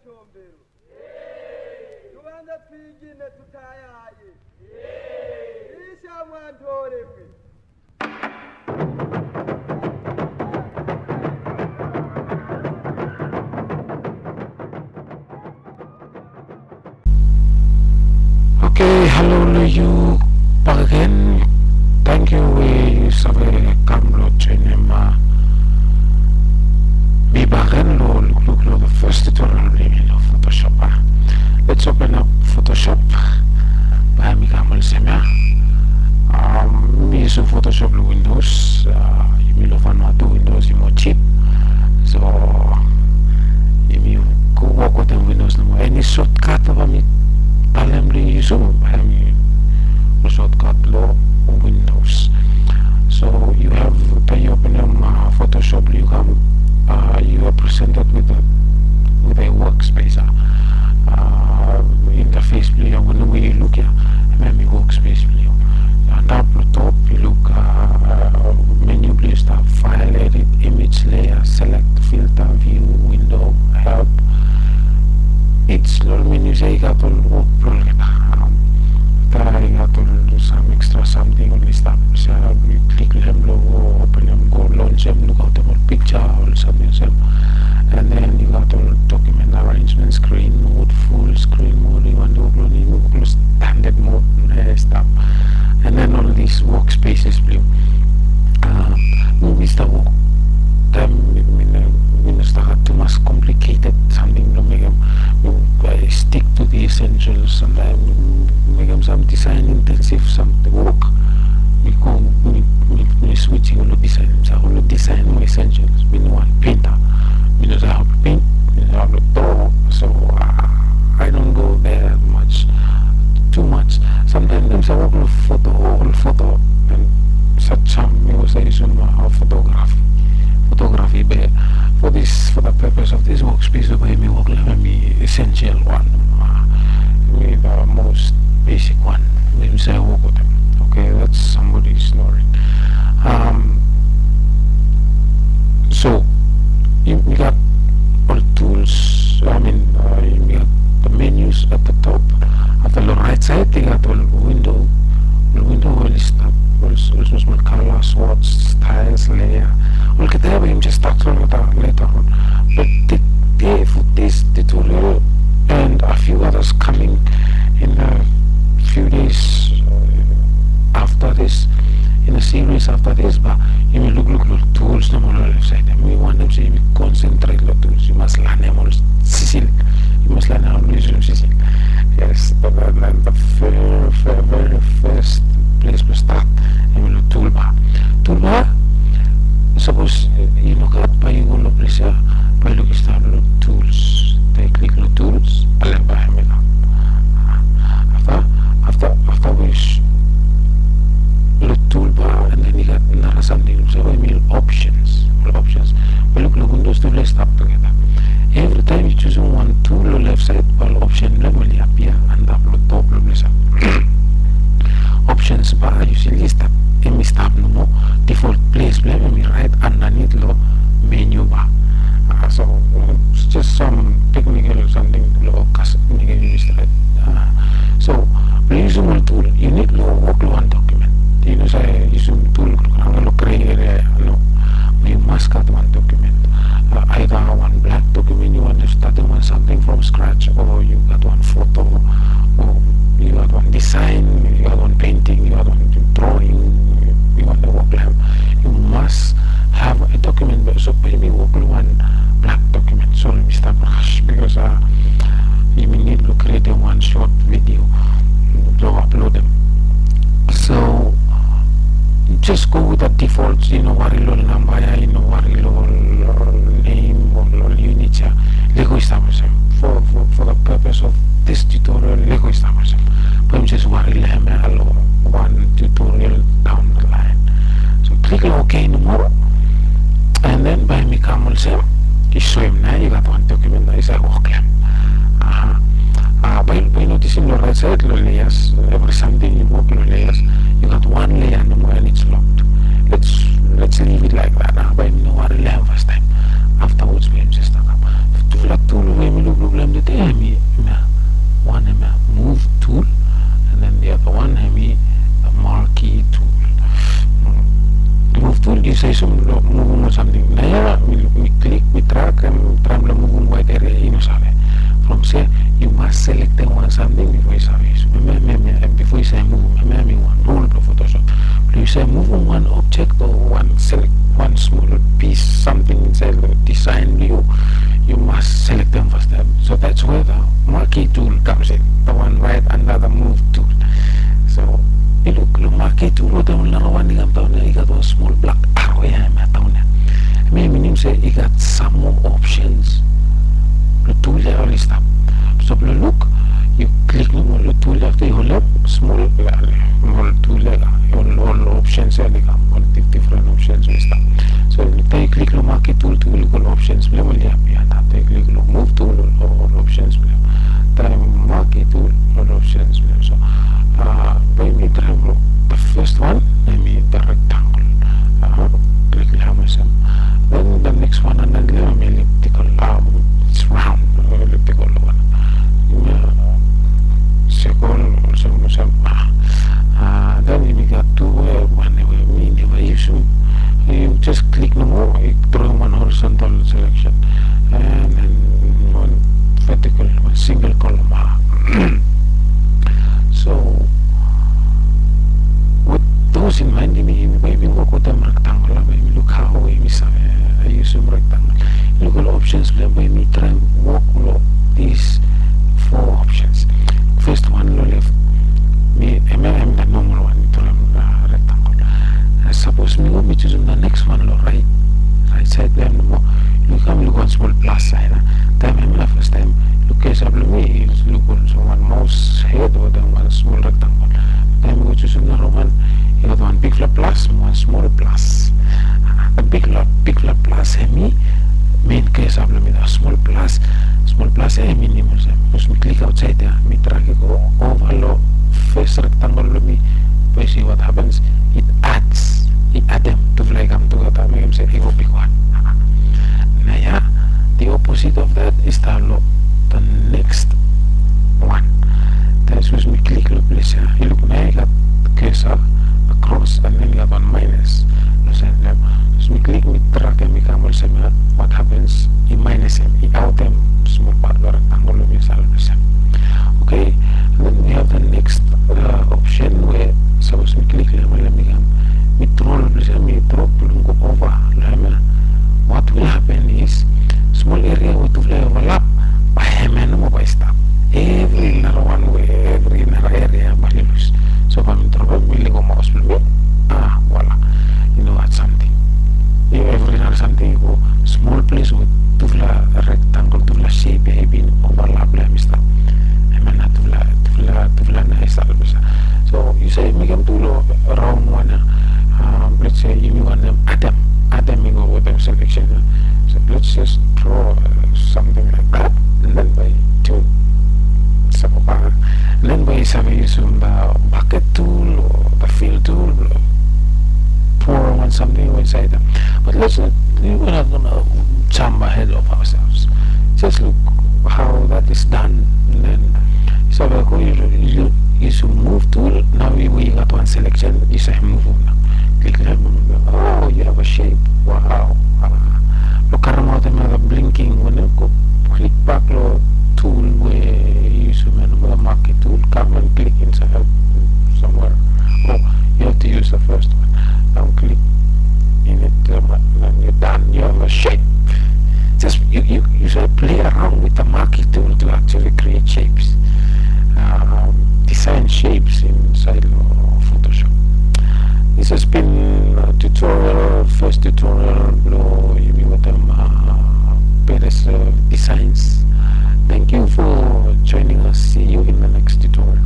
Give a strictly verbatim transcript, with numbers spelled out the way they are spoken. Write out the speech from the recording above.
Tombero. Tubanze twigine tutayaye. Isha mwantorebwe. Okay, halo lo yu bakegen. Tangkiu we yu save kam lo joenem mi bakegen lo lukluk lo the first tutorial blo yumi lo Photoshop. Let's open up Photoshop. Bae mi kam olsem ia. Mi yusum Photoshop lo Windows. Yumi lo Vanuatu Windows i moa jip. So yumi go wok wetem Windows nomo. Eni shortcut bae mi talem lo yusum, bae mi shortcut lo Windows. So you have, bae yu openem Photoshop, yu kam, you are presented with a, with a workspace, interface blo yu ia, wanem we yu luk ia, hemia hemi workspace blo yu. Antap lo top yu luk menu blo yu stap: file, edit, image, layer, select, filter, view, window, help. Each lo ol menus ia i gat ol wok blo olgeta. Afta i gat ol sam extra samting oli stap, yu klik lo hem blo go openem, go lonsem, lukaotem ol pikja, ol samting olsem. And then yu gat ol document arrangement, screen mode, full screen mode, yu wantem wok lo nem, wok lo standard mode, stap. And then ol dis workspaces blo yu. Mi stap wok taem mi no stap gat tumas complicated samting blo mekem. I stick to the essentials. Samtaem mekem sam design intensive samting wok, mi go, mi, mi switch i go lo design. Mi save go lo design mo essentials. Mi no wan painter. Mi no save how to paint, mi no save how to draw. So I don't go there much, too much. Samtaem mi save wok lo photo, ol photo, and such sam mi go save yusum photography. Photography, be for this, for the purpose of this workspace, bae mi wok lo hemi essential wan, hemi the most basic wan we mi save wok wetem. Okay, that's somebody snoring. So yumi gat ol tools, I mean, yumi gat the menus at the top. Afta lo right side i gat ol window, ol window we oli stap, ol smol smol color, swords, styles, layer. Olgeta ia bae yumi just start lo olgeta later on. But today for this tutorial and a few others coming in a few days after this, in a series after this, bae yumi lukluk lo tools nomo lo left side. Mi wantem se yumi concentrate lo tools. Yu mas lanem ol sisil. Yu mas lanem ol sisil. Yes, the very, very first place blo start hemi lo toolbar. Toolbar, sapos yu no gat, bae yu go lo ples ia, bae yu luk i stap lo tools. Bae yu klik lo tools, and then bae hemi kam. Afta, afta, afta we lo toolbar, and then i gat nara samting, so hemi options. Ol options. Bae yu luk lo Windows tu ples i stap tugeta. Evritaem yu jusum wan tool lo left side, bae ol option blo hem oli appear antap lo top lo ples ia. Options bar, yu si, i stap, hemi stap nomo. Default ples blo hem hemi right andanit lo menu bar. So it's just some technical samting lo kas mekem yumi stret. So blo yusum ol tool yu nid lo wok lo wan document. Yu no save yusum tool lo create ia, no. Yu mas gat wan document. Either wan blank document, yu wantem statem wan samting from scratch, o yu gat wan photo, o yu gat wan design, yu gat wan painting, yu gat wan drawing, yu wantem wok lo hem. Yu mas have a document, be so bae mi wok lo wan blank document. Sori, mi stap rush because yumi nid lo createm wan short video blo uploadem. So just go with the default. Yu no wari lo ol namba ia, yu no wari lo ol name o lo ol unit ia. Lego i stap olsem. For, for, for the purpose of this tutorial, lego i stap olsem. Bae yumi just wari lo hem ia lo wan tutorial down the line. So klik lo okay nomo. And then bae hemi kam olsem, i soem nao yu gat wan document nao yu save wok lo hem. Bae yu notisim lo right side lo layers, evri samting yu wok lo layers, yu gat wan layer nomo and it's locked. Let's, let's leave it like that. Bae yumi no wari lo hem fastaem. Aftawods bae yumi just stap kam. Tufala tool we yumi lukluk lo hem blong muvum ol samting. Naoia mi luk, mi klik, mi drag, mi traem blong muvum waet eria, i no save. From se yu mas selektem wan samting bifo yu save yusum hemia, hemia, bifo yu save muvum. Hemia hemi wan rul blong Photoshop. Blong yu save muvum wan objek o wan selek, wan smol pis samting insaed long disaen blong yu, yu mas selektem fastaem. So that's where the marquee tool comes in, the one right under the move tool. So yu luk long marquee tool, wetem ol narawan i kam daon ia, i gat wan smol blak aro ia hemia daon ia. Hemia i minim se i gat sam moa options blong tul ia oli stap. So blong luk, yu klik nomo long tul ia afta yu holem smol ia, ol tul ia, ol, ol options ia oli kam, ol dif-, difren options oli stap. So taem yu klik long marquee tool tu, yu luk ol options blong hem oli apia antap. Taem yu klik long move tool, ol, ol options blong hem. Taem marquee tool, ol options blong hem. So, a, bae mi traem long the first one, hemi the rectangle. A, klik long hem olsem. Then the next one, and then hemi elliptical, a, it's round, elliptical wan. Hemia circle, olsem, olsem. A, then yumi gat tu we wan we mi neva yusum. Yu just klik nomo, i droem wan horizontal selection. And then wan vertical, wan single column. A. So, with those in mind, yumi, yumi, bae yumi wok wetem rectangle, bae yumi luk hao yumi save yusum rectangle. Luk ol options blong hem, bae yumi traem wok long these four options. First one long left, mi, hemia, hemi the normal one, mi droem, a, rectangle. A, sapos mi go mi jusum the next one long raet, raet saed blong hem nomo, yu kam luk wan smol plus saen ia. Taem hemia fastaem, luk cursor blong mi i luk olsem wan maos hed wetem wan smol rectangle. Taem mi go jusum narawan, i gat wan bigfala plus mo wan smol plus. A, bigfala, bigfala plus hemi main cursor blong mi. The smol plus, smol plus ia hemi minim olsem, bikos mi klik aotsaed ia, mi drag i go ova long fes rectangle blong mi, bae yu si what happens, it adds, i adem, tufala i kam tugeta, mekem se i go bigwan. Naoia, the opposite of that i stap long the next one. Taem sapos mi klik long ples ia, yu luk naoia i gat cursor, a cross, and then i gat wan minus long saed blong hem. Sapos mi klik, mi drag hem i kam olsem ia, what happens, i minus hem, i aotem smol pat blong rectangle blong mi i stap long ples ia. Okay, and then we have the next, a, option we sapos mi klik long hem, mi kam, mi dro long ples ia, mi dro blong go ova long hem ia. What will happen is, smol eria we tufala i overlap, bae hemia nomo bae i stap. Evri nara wan we, evri nara eria bae oli lus. So bae mi dro, bae mi lego maos blong mi. A, voila. Yu no gat samting. Evri nara samting i go smol ples we tufala rectangle, tufala shape ia i bin overlap long hem i stap. Hemia nao tufala, tufala, tufala nao i stap long ples ia. So yu save mekem tu long raon wan ia. A, let's say yumi wantem adem, adem i go wetem selection ia. So let's just draw, a, something like that, and then bae yu tune. Save, and then bae yu save yusum the bucket tool o the fill tool blong pour wan samting i go insaed ia. But let's not, we're not gonna jump ahead of ourselves. Just look how that is done, and then yu save go, yu, yu yusum move tool, nao yu, we yu gat wan selection, yu save muvum nao. Klik long hem, o, yu have a shape. Wow. A, blong karemaot hemia, the blinking, wanem, go klik bak long tool we yu yusum, the marquee tool, kam and klik insaed somewhere. O, yu have to use the first one. Nao klik in it, um, and then you're done. You have a shape. Just you, you, you save play around with the marquee tool to actually create shapes, um, design shapes insaed long Photoshop. This has been a tutorial, first tutorial blong yumi wetem, uh, Paris, uh, designs. Thank you for joining us. See you in the next tutorial.